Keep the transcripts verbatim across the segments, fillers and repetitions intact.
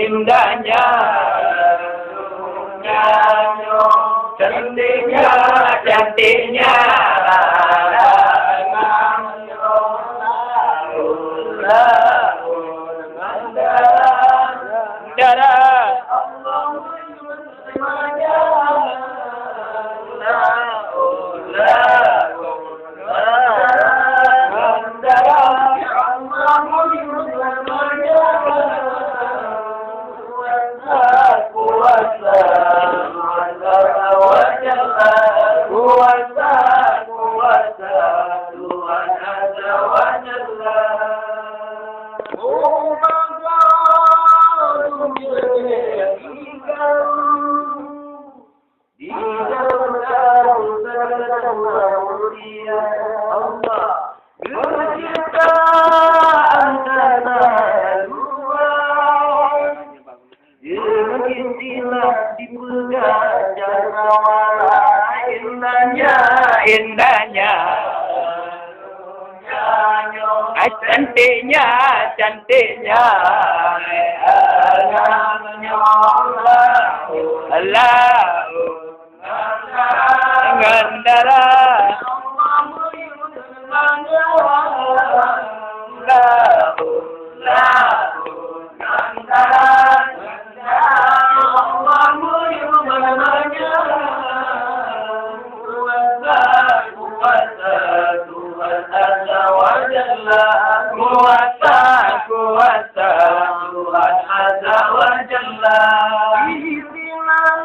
Indahnya dunia nyoe, cantiknya, cantiknya. Dara. Di dalam karung segala mulia Allah, berciptaan tata ruang. Demikian dipeugah cakrawala, indahnya, indahnya. Ah, cantiknya, cantiknya. Alam nyoe, Allah. Ngon dara. Kuasa, kuasa Tuhan Azza wa Jalla. Pimpinan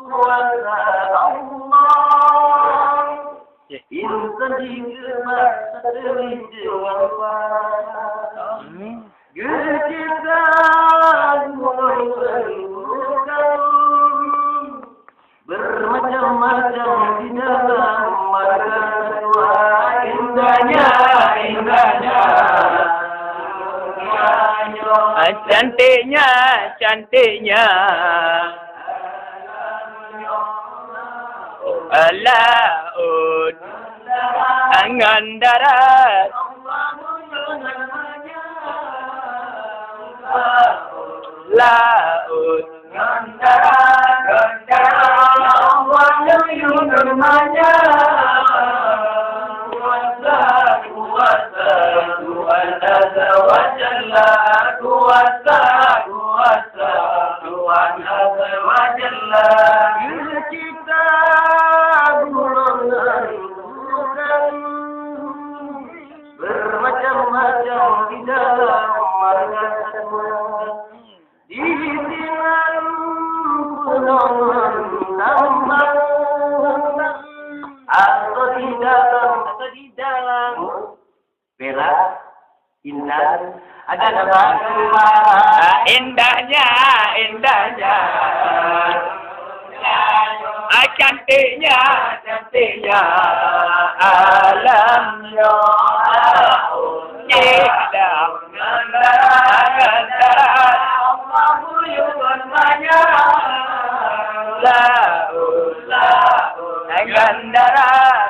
kuasa Allah. Insan dikeubah seuleuh dewan. Geucipta gunong dan gunong. Bermacam-macam di dalam marga Tuhan, indahnya, indahnya. Ah, cantiknya, cantiknya. Laut, ngon darat. Laut. Kuasa, kuasa Tuhan Azza wa Jalla. Kuasa, kuasa Tuhan Azza wa Jalla. Kita golongan bukan bermacam-macam di dalam marga Tuhan. Di sinan peunonton tampan atau di dalam, atau di dalam perak intan ada gambar. Ah, indahnya, indahnya. Ah, cantiknya, cantiknya alam nyoe. Indah. Laut, laut, ngon darat.